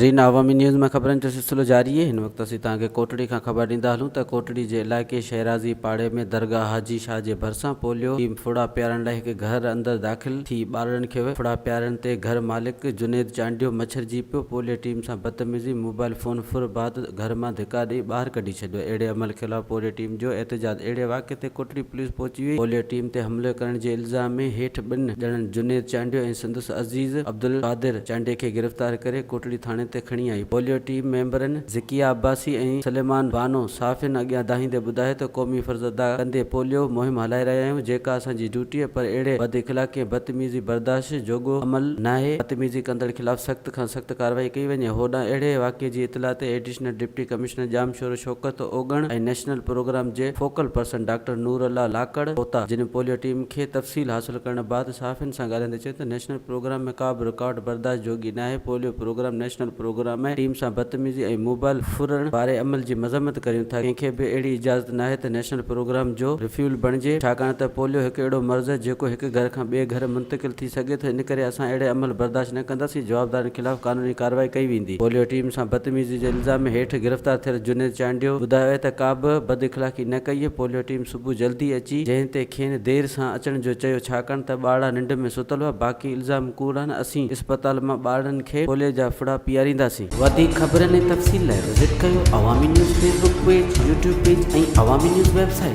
ناظرين عوامي نيوز ۾ خبرن جو سلسلو جاري آهي هن وقت اسين توهان کي ڪوٽڙي کان خبر ڏيندا هلون ته ڪوٽڙي جي علائقي شيرازي پاڙي ۾ درگاهه حاجي شاهه جي ڀرسان پوليو ٽيم ڦڙا پيارڻ لاء هڪ گهر اندر داخل ٿي ٻارڙن کي ڦڙا پيارڻ تي گهر مالڪ جنيد چانڊيو مڇرجي پيو پوليو ٽيم سان بدتميزي موبائل فون ڦر بعد گهر مان ڌڪا ڏئي ٻاهر ڪڍي ڇڏيو اهڙي عمل خلاف پوليو ٽيم جو احتجاج اهڙي واقعي تي ڪوٽڙي پوليس پهچي وئي پوليو ٽيم تي حملي ڪرڻ جي الزام ۾ هيٺ ٻن ڄڻن جنيد چانڊيو ۽ سندس عزيز عبدالقادر چانڊيي کي گرفتار ڪري ڪوٽڙي ٿاڻي تي کڻي آئي. پوليو ٽيم ميمبرن ذڪيه عباسي ۽ سليمان بانو صحافين اڳيان دانهيندي ٻڌايو ته قومي فرض ادا ڪندي پوليو مهم هلائي رهيا آهيون جيڪا اسان جي ڊيوٽي آهي پر اهڙي بداخلاقي ۽ بدتميزي برداشت جوڳو عمل ناهي بدتميزي ڪندڙ خلاف سخت کان سخت ڪارروائي ڪئي وڃي هوڏانهن اهڙي واقعي جي اطلاع تي additional deputy commissioner Jamshoro Shaukat Ogan ۽ national programme جي focal person doctor Noor Allah Lakar پهتا جن پوليو ٽيم کي تفصيل حاصل ڪرڻ بعد صحافين سان ڳالهائيندي چيو ته نيشنل پروگرام ۾ ڪا به رڪاوٽ برداشت جوڳي ناهي، پوليو پروگرام نيشنل پروگرام آهي، ٽيم سان بدتميزي ۽ موبائل ڦرڻ واري عمل جي مذمت ڪريون ٿا، ڪنهن کي به اهڙي اجازت ناهي ته نيشنل پروگرام جو رفيول بڻجي، ڇاڪاڻ ته پوليو هڪ اهڙو مرض آهي جيڪو هڪ گهر کان ٻئي گهر منتقل ٿي سگهي ٿو، ان ڪري اسان اهڙي عمل برداشت نه ڪنداسين، جوابدارن خلاف قانوني ڪارروائي ڪئي ويندي. پوليو ٽيم سان بدتميزي جي الزام ۾ هيٺ گرفتار ٿيل جنيد چانڊيو ٻڌايو آهي ته ڪا به بداخلاقي نه ڪئي، پوليو ٽيم صبح جلدي اچي جنهن تي کين دير سان اچڻ جو چيو ڇاڪاڻ ته ٻارڙا ننڊ ۾ ستل هئا باقي الزام ڪوڙ آهن اسين اسپتال مان ٻارڙن کي پوليو جا ڦڙا پيارينداسين. وڌيڪ خبرن ۽ تفصيل لاء وزٽ ڪيو Awami news Facebook page, YouTube page ۽ Awami news website.